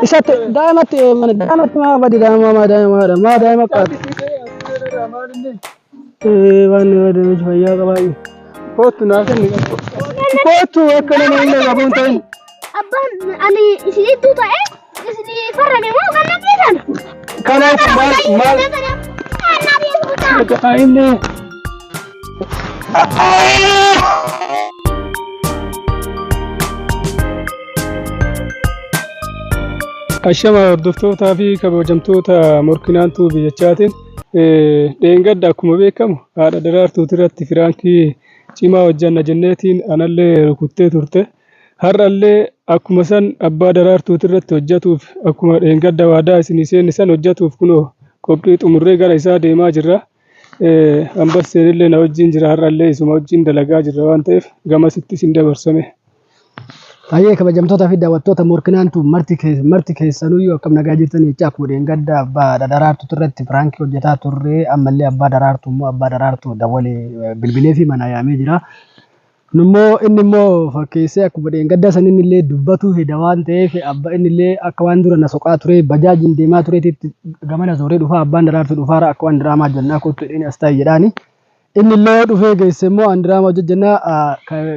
Isatti daa'imatti mana daa'imatti maa badi daa'ima maa daa'ima maa daa'ima qaata. Waan nama fayyaa qabaayu. Kootu naa kenni. Kootu akka nama inni qabu hin ta'in. Abbaan ani isinittuu ta'e isinii farrame moo kan namni Kanaaf maal maal inni. Ashama hordoftootaa fi kabajamtoota morkinaantuu biyyachaatiin dheengadda akkuma beekamu haadha daraartuuti irratti firaankii cimaa hojjanna jenneetiin anallee rukuttee turte. Har'allee akkuma san abbaa daraartuuti irratti hojjatuuf akkuma dheengadda waadaa isinii seenne san hojjatuuf kunoo qophii xumurree gara isaa deemaa jirra. Ambasseen illee na wajjin jira har'allee isuma wajjin dalagaa jirra waan ta'eef gamasitti isin dabarsame. Baay'ee kabajamtootaa fi daawwattoota morkinaantu marti keessanuyyuu akkam nagaa jirtan jechaa akkuma dheengadda abbaa daraartuu irratti piraankii hojjetaa turre ammallee abbaa daraartuu immoo abbaa daraartuu dawwalee bilbilee fi mana yaamee jira. Nummoo inni immoo fakkeessee akkuma dheengadda san inni illee dubbatuu heda waan ta'eef abba inni illee akka waan dura na soqaa ture bajaajiin deemaa tureetitti gamana zooree dhufaa abbaan daraartuu dhufaara akka waan diraamaa jennaa kottu jedheen as taa'e jedhaani. Inni illee yoo dhufee geesse immoo an diraamaa hojjennaa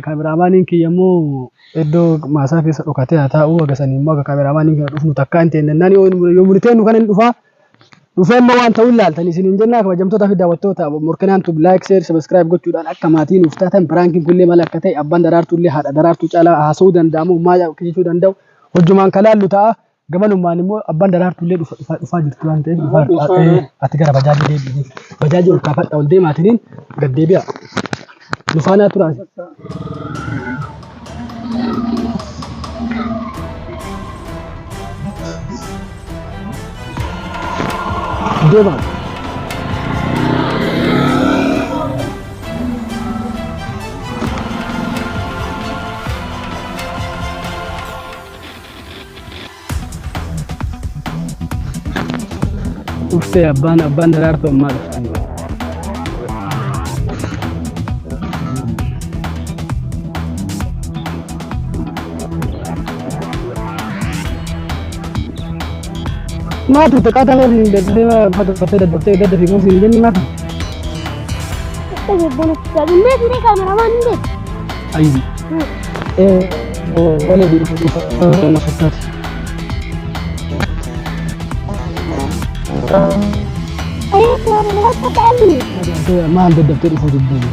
kaameraamaaniin kiyya immoo iddoo maasaa keessa dhokatee haa taa'u haga sanii immoo akka kaameraamaaniin keenya dhufnu takkaa hin teennennaan yoo murteennu kana hin dhufaa. Dhufee immoo waan ta'u ilaaltan isiniin jennaa kabajamtootaa fi daawwattoota morkinaan tube like share subscribe gochuudhaan akka maatii nuuf taatan piraankiin kunillee maal akka ta'e abbaan daraartuu illee haadha daraartuu caalaa haasa'uu danda'amu maal akka jechuu danda'u hojjumaan kalaallu ta'a. Gamanumaan immoo abbaan daraartuu illee dhufa dhufa dhufaa jirti waan ta'eef dhufaa ati gara bajaajii deebi'i. Bajaajii ol kaafadha ol deemaatiniin gad deebi'a. Nu faanaa turaa. Deemaa. Dhuftee abbaan abbaan daraartuu ammaa dhufti. Maa turte qaataa hin dadhabee uffata uffattee dadhabtee dadhabee kan siin jenne maa turte? Ayyi. Walee dhufa dhufa na fakkaate. Maal dadhabtee dhufuu dubbii?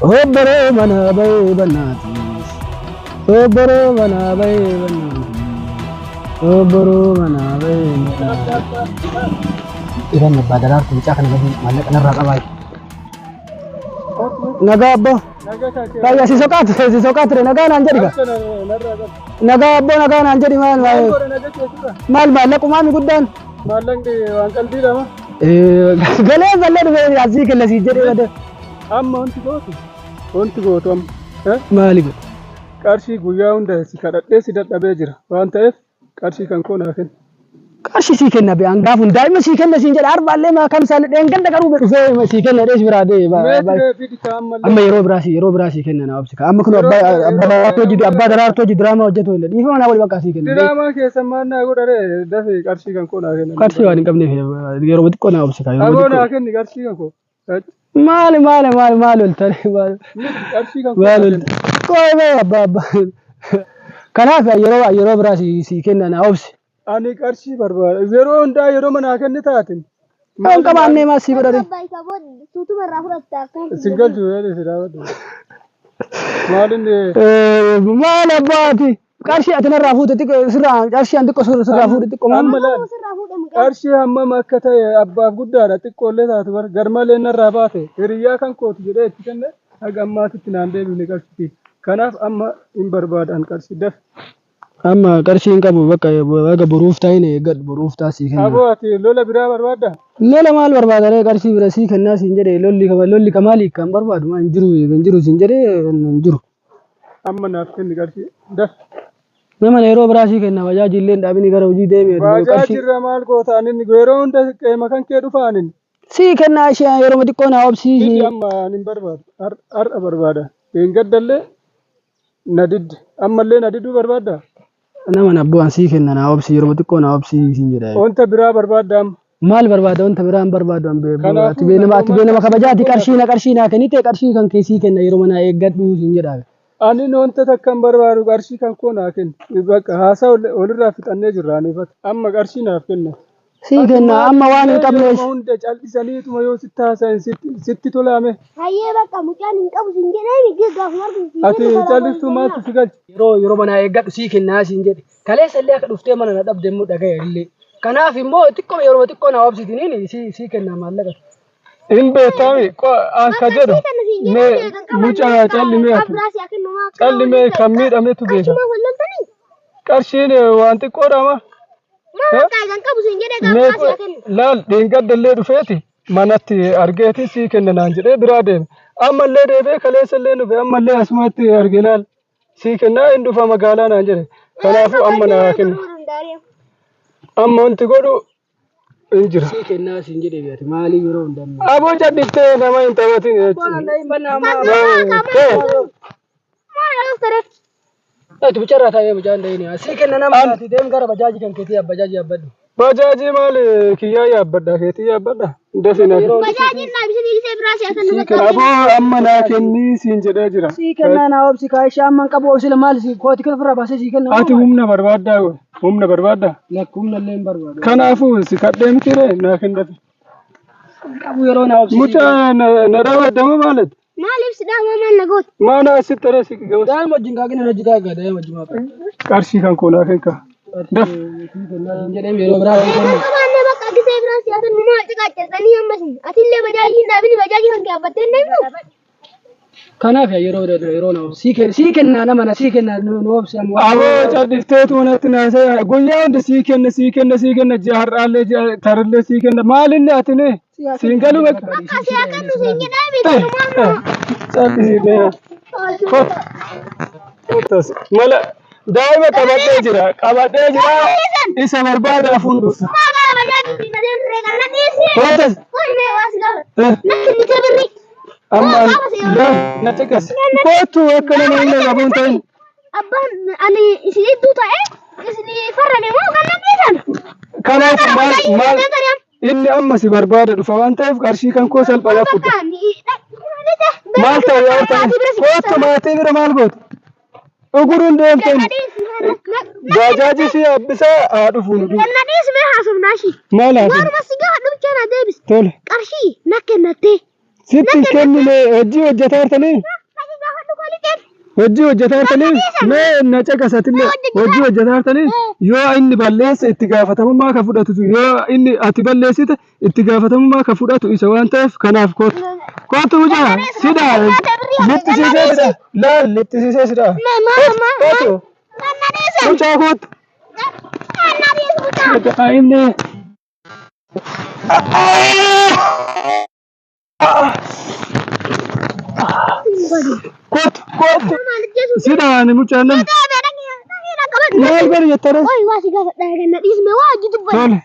Obboroo mana bahee bannaati. Obboroo mana bahee bannaati. Obboroo mana bahee bannaati. Dhiironni abbaa daraartuu mucaa kana gadi maallaqa narraa qabaa. Nagaa abboo. Raayyaa si soqaa ture si soqaa ture nagaa naan jedhi gaa. Nagaa abboo nagaa naan jedhi maal maal maal maallaqumaa mi guddaan. Maallaqni waan qalbiidha ma? Galee ballee dhufee asii kenna sii jedhee bade. Amma wanti gootu wanti gootu amma. Maali godhu? Qarshii guyyaa hunda si kadhadhee si dadhabee jira waan ta'eef Qarshii kan koo naa kenni. Qarshii sii kenna be hangaafun daa'ima sii kenna siin jedha arbaallee maa kam isaan dheengadda garuu be dhufee sii kenna dhees biraa dee Mee tiree fidi kaa ammallee. amma yeroo biraa sii yeroo biraa sii kenna naa obsi amma kun abbaa abbaa daraartuu hojii abbaa daraartuu hojii diraamaa hojjetu hin dhiifama naa wali bakka sii kenna. Diraamaa keessan maal naa godha ree dafii qarshii kan koo naa kenna. Qarshii waan hin qabneef yeroo xiqqoo naa obsi kaa yeroo Aboo naa xiqqoo. kenni qarshii kan koo. Maali maali maali maali ol tare maali Qarshii kan koo maali naa ol kenni. Qoy bee abbaa abbaa. Kanaaf yeroo yeroo biraa sii sii kenna naa obsi. Ani qarshii barbaada. Yeroo hundaa yeroo manaa kenni taatin. Kan qabaannee maal sii godhare? Suutuma irraa fudhatta akkaan Sin galchu jedhe si daawwadhu. Maal inni Maal abbaati? Qarshii ati narraa fuute xiqqoo sirraa qarshii an xiqqoo sirraa fuudhe xiqqoo maal? Amma laal sirraa fuudhe mucaan. qarshii hammam akka ta'e abbaaf guddaadha xiqqoollee taatu bar garmalee narraa baate hiriyyaa kan kooti jedhee itti kenne haga ammaatitti naan deebifne qarshii kanaaf amma hin barbaadan qarshii daf Amma qarshii hin qabu bakka haga boruuf taa'in eeggadhu boruuf taa sii kenna. Aboo ati lola biraa barbaadda? Lola maal barbaada ree qarshii bira sii kennaa siin jedhe lolli kama lolli kamaali kan barbaadu maa hin jiru hin jiru siin jedhe hin jiru. Amma naaf kenni qarshii daf. Nama yeroo biraa sii kenna bajaajii illee hin dhaabini gara hojii deemi. Bajaajii irra maal goota anin yeroo hunda qeema kan kee dhufa anin. Sii kenna ishee yeroo xiqqoo naa obsii. Fidi amma ani hin barbaadu. Har'a barbaada. Dheengaddallee na didde. Ammallee na diduu barbaaddaa? Nama na bu'an sii kenna naa obsii yeroo xiqqoo naa obsii siin jedha. Wanta biraa barbaadda amma. Maal barbaada wanta biraa hin barbaadu an beeku. Kanaafuu Ati bee nama ati bee nama kabajaati nama qarshii na qarshii naa kennite qarshii kan kee sii kenna yeroo mana eeggadhu siin jedha. Ani wanta takka hin barbaadu qarshii kan koo naa kenni. Bakka haasaa walirraa fixannee jirra ani bakka. Amma qarshii naaf kenna. Sii Ati kenna maal amma waan hin yeroo qabneef. hunda cal'isaniituma yoo sitti haasayan sitti tolaame. Hayyee bakka mucaan hin qabu siin jedhee miti gaafuma argu siin Ati jedhu karaa cal'iftuu maaltu si galche? Yeroo yeroo mana eeggadhu sii kennaa siin jedhe. Kaleessa illee akka dhuftee mana na dhabde immoo dhaga'e illee. Kanaaf immoo xiqqoo yeroo xiqqoo naa obsitiniin sii kenna maallaqa. Hin beektaami an ka jedhu mee mucaa calli mee ati calli mee kan miidhametu beeka. Qarshii walloltanii? Qarshiin waan xiqqoodha ma. Maa bakka kan qabu siin jedhee Mee gaafa biraa siyaa kennu. laal dheengadda dhufeeti manatti argeeti sii kenna naan jedhee biraa deeme. Ammallee deebi'ee kaleessa illee dhufe ammallee asumatti arge laal sii kennaa hin dhufa magaalaa naan jedhe. Kanaafuu amma naa kennu. Amma wanti godhu hin jira. Sii kennaa siin jedhe beekti maalii yeroo hundaa. Aboo cadhiftee nama hin taphatin jechuudha. Ati mucarraa taa'ee mucaan da'ini. Sii kenna nama ati deem gara bajaajii kan keetii bajaajii yaabbadhu. Bajaajii maali kiyyaa yaabbadha keetii yaabbadha. Dafina. Bajaajiin dhaabisanii gisee biraa siyaa kennu bakka. Aboo amma naa kennii siin jedhee jira. Sii kennaa naa obsi kaayishaa amma hin qabu obsi maal si kooti kan ofirraa baasee sii kenna. Ati humna barbaaddaa humna barbaaddaa. Lakki humna illee hin barbaadu. Kanaafuu si kadhee miti ree naa kennafi. Qabu yeroo naa obsi. Mucaa na dhaabaddamu maalet? Maaliif si dhaabaa maal na goota? Maana asitti taree si gamas. Daa'ima wajjin kaakina hojii kaa'e daa'ima wajjin maa qabu. Qarshii kan koo naa kenka. Daf. Sii kennaa siin jedhee yeroo biraa sii kenna. Qabaannee bakka gisee biraa siyaa kennu maal ciqaachaltanii ammas atillee bajaajiin dhaabini bajaajii kan kee yaabbattee hin deemnu. Kanaaf yeroo yeroo naa obsi sii kennaa nama na sii kennaa nu obsi amma. Aboo cadhifteetu manatti naasee guyyaa hunda sii kenna sii kenna sii kenna ji'a har'aallee ji'a tarillee sii kenna maalinni ati ne siin galu bakka. Bakka siyaa kennu siin jedhee miti maal Callisii deema. Kottas mala daa'ima qabadhee jira qabadhee jira isa barbaadaaf hundufta. Maal bajaajii siin adeemsiree kan na dhiisee. Kottas. Kun mee waa si gaafata. Nakki ni kabirri. Amma na xiqqas. Kottu akka nama humna qabu hin ta'in. Abbaan ani isin hedduu ta'e isin farrame moo kan na dhiisan? Kanaaf maal maal inni amma si barbaada dhufa waan ta'eef qarshii kan koo salphaa fudha. Maal ta'e yoo ta'e kottu maatii bira maal gootu? Uguruun deemteen baajaajii si yaabbisaa haa dhufu nu duuba. Kan na dhiis mee haasofnaa ishii. Maal haasofna? Waanuma si gaafa dhumchee na deebis. Tole. Qarshii na kennattee. Sitti hin kennine hojii hojjetaa jirtanii? Naqi gaafa dhugaa lixeen. Hojii hojjetaa jirtanii? Mee na caqasatillee hojii hojjetaa jirtanii? Yoo inni balleesse itti gaafatamummaa ka fudhatu yoo inni ati balleessite itti gaafatamummaa ka fudhatu isa waan ta'eef kanaaf kottu. Kottu mucaa sidhaa lixxisiisee sidhaa laal lixxisiisee sidhaa. Mee maal maal Kottu kan na dhiisan. mucaa kottu. Kan na dhiisu mucaa. Daa'imni. Kottu kottu Maal jechuun sidhaan mucaan nama. Maal godhi jettare? Oi waa si gaafadha kan na dhiisme waa hojii dubbadha. Tole.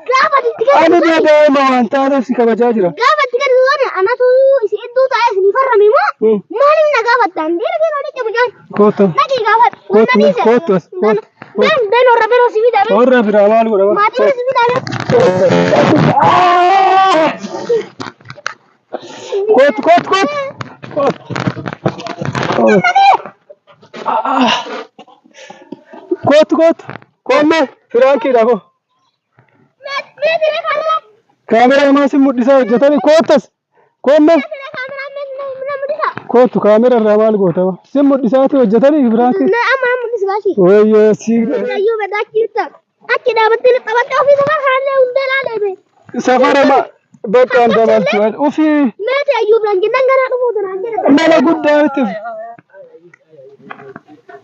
Gaafa itti Ani kennu daa'ima waan taateef si kabajaa jira. gaafa itti kennu waan anatu isin hedduu ta'e isin farrame moo maaliif na gaafattan? Dhiira kennu ni mucaan. Kottu. Naqi gaafadhu. Waan na Kottu dhiise. kottu as kottu. Ben ben warra biroo si fidaa ben. Warra biraa maal godhama? Maatii bira si fidaa ben. Kottu kottu kottu. Kottu. Kottu kottu. Komme firaankiidha koo. Mee siree kaameraa. Kaameraa maa si mul'isaa hojjetani kottas. Komme Siree kaameraa mee na mul'isa. kottu kaameraa irraa maal gootama? Si mul'isaati hojjetani firaankii. Na amma na mul'isa baashii. Wayyoo si Ayyuu badaa jirta. Achi dhaabattee qabattee ofii safar haallee hundee laalee be. safara ma bakka an dabaltu ofii Meeti ayyuu biraan jennaan ganaa dhufuu tanaan jedha. mana guddaa miti.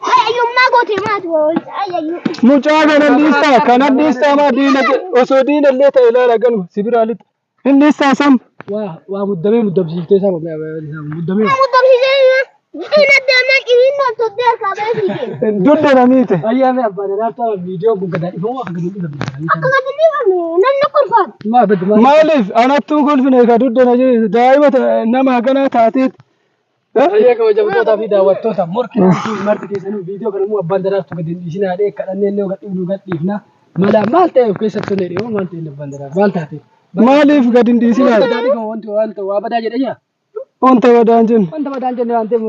Ay ayyuu maa goote maati waa ay ayyuu. Mucaa kana dhiistaa kana dhiistaa maa diina osoo diina illee ta'e ilaala ganuma si biraa lixa. Hin dhiistaa sam. Waa waa muddamee muddamsiiftee sama muddamee. Muddamsiisee Inni deemaa ciniin toltottee harkaa ba'ee fiigee. Dudda na miite. Ayyaame abbaa daraartuu viidiyoon kun gad dhiifamu akka gadi dhiifamne. Akka gadi dhiifamne namni kolfaatu. Maa badu maa. Maaliif anattuu kolfine ka dudda na jedhe daa'ima nama haganaa taateet. Ayyee kabajamtootaa fi daawwattoota morkinaantuu marti keessanuu viidiyoo kana immoo abbaan daraartuu gadi hin dhiisinaa jedhee kadhannee illee gad dhiifnu gad dhiifna. Mala maal ta'e of keessatti hin jedhee maal ta'e abbaan daraartuu maal taate? Maaliif gad hin dhiisinaa? Gad dhiifamu wanti wanta waa badaa jedhee jira. Wanta badaan jennu. Wanta badaan jenne waan ta'eef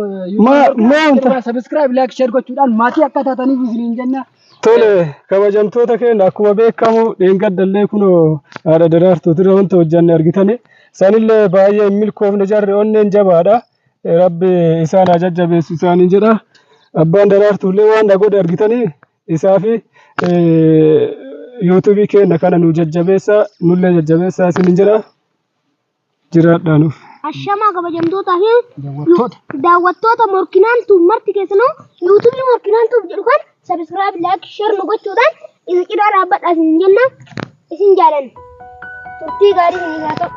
Wanta subscribe like share gochuudhaan maatii akka taataniif isiniin jenna. Tole kabajamtoota keenya akkuma beekamu dheengaddallee kunoo haadha daraartuutirra wanta hojjanne argitani. Sanillee baay'ee hin milkoofne jarri onneen jabaadha. Rabbi isaan haa jajjabeessu isaaniin jedha. Abbaan daraartuullee waan na godhe argitanii isaa fi yuutuubii keenya kana nu jajjabeessa nullee jajjabeessa isiniin jedha. Jiraadhaa nuuf. Ashamaa kabajamtootaa fi Daawwattoota. daawwattoota morkinaantuu marti keessanuu yuutuubii morkinaantuuf jedhu kan subscribe like share nu gochuudhaan isin cinaa dhaabbadhaa isin jenna isin jaalanna. Turtii gaarii isin haa ta'u.